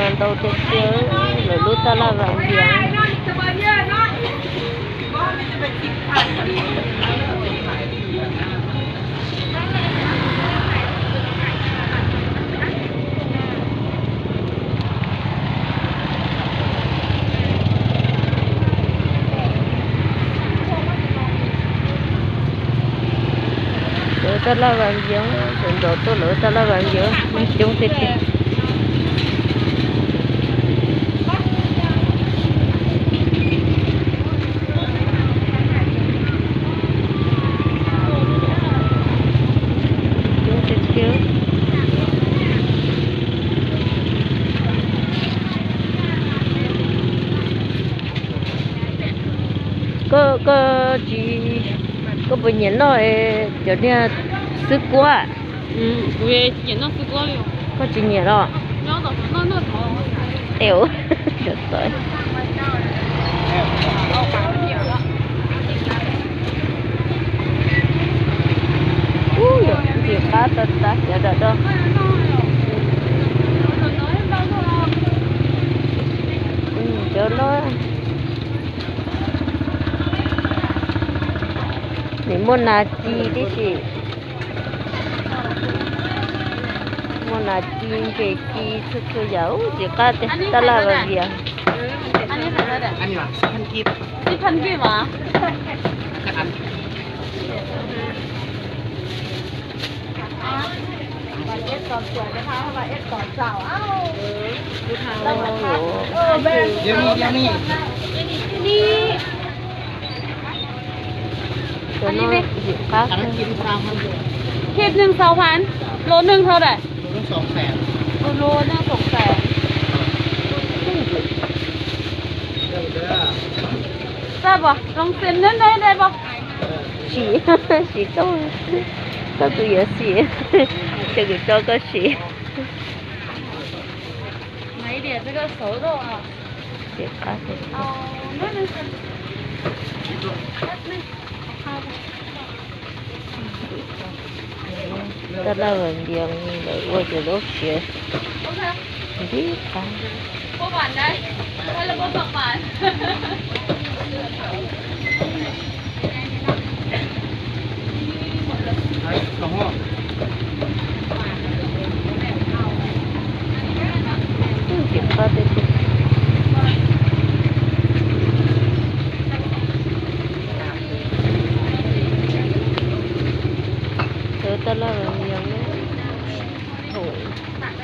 Ntau tiag tiag, lawv lub tab laj Vam Vias. Lawv tab laj Vam Vias, sawv ntxov tuaj lawv tab laj Vam Vias, neeg coob tiag tiag. Coob tiag tiag. Koj, koj tsis, koj puas nyiam noj cov niag xwb kuab? Koj tsis nyiam los? Teu, cov txawv. Ub, yog ntxim qab tas tas cov dam do. Cov no nws muaj nas ci tib si. Muaj nas ci, ntses ci, txhua txhua yam. Ub, ntxim qab tiag, tab laj Vam Vias. Cov no ntxim qab. Khiv neeg xaus phav, lus neeg thau dam. Lus neeg xoom xees. Txaj pom loo xees neb neb dab pom. Sim, sim tau, tau tus yuav sim, ces kuv tso koj sim. Ntxim qab. Tab laj Vam Vias lawv ua cov zaub siav ntxim qab. Ntxim qab tiag tiag. Lawv tab laj Vam Vias,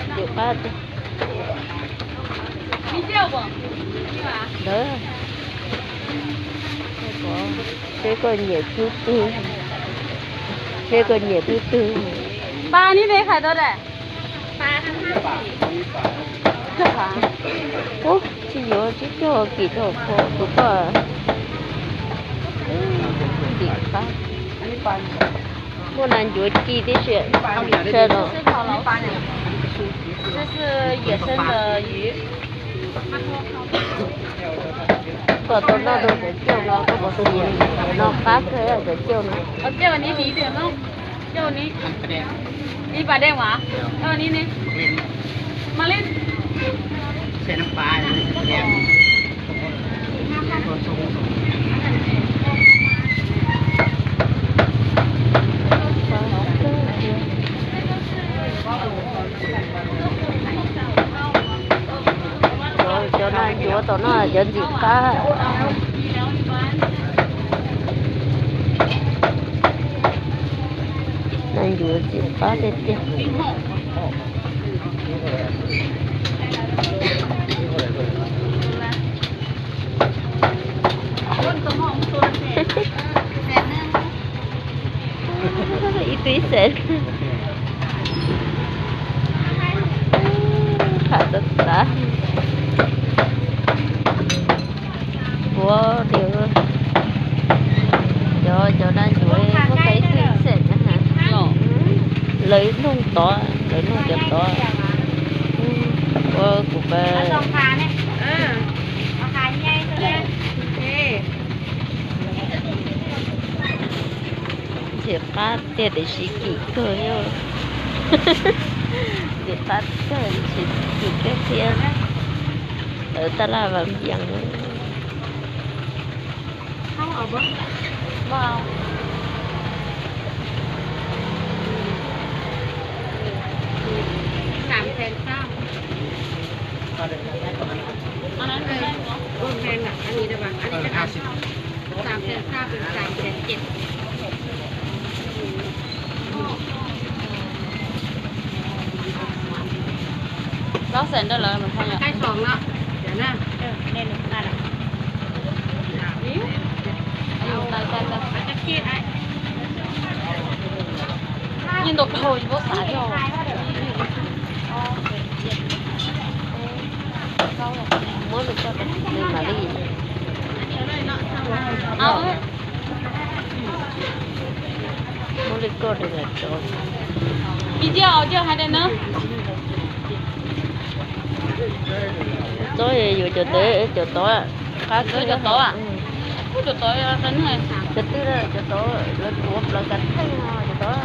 ntxim qab tiag. Ntawd, seb koj nyiam tus twg, seb koj nyiam tus twg. Pab neb ne, qhov tau dam. Ub, tsis yuav tsib caug kim rau koj, tus koj. Ntxim qab. Muaj nas ncuav ci tib si, sawv daws. Koj tau noj rau cov cauj no, koj puas xis? No qab kawg cov cauj no. Cov nas ncuav tom no cov ntxim qab. Nas ncuav ntxim qab tiag tiag. Ib tug ib xees. Tham tas tas. Ua li, cov, cov nas ncuav muaj tau ib tug ib xees na. Lawv noog tod, lawv noog cov tod. Ua kuv pab. Ntxim qab tiag tiam sis kim kawg yog. Ntxim qab tiag tiam sis kim kawg thiab. Ntawd taj laj vam yees. Rau xees rau lawv mas thaij yom. Yeej ntau kawg tsis paub xav yog. Muab li koj rau mam li. Muab li koj rau mam rau. Txob yuav cov ntawd, cov tod. Qab txob cov tod. Cov twg, cov tod lawv tuav plaws kav theej no cov tod.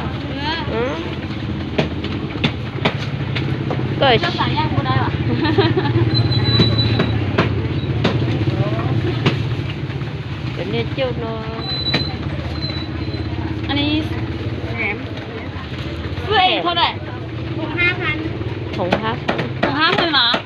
Koj cov niag cauj no. Thùng hai mươi mà.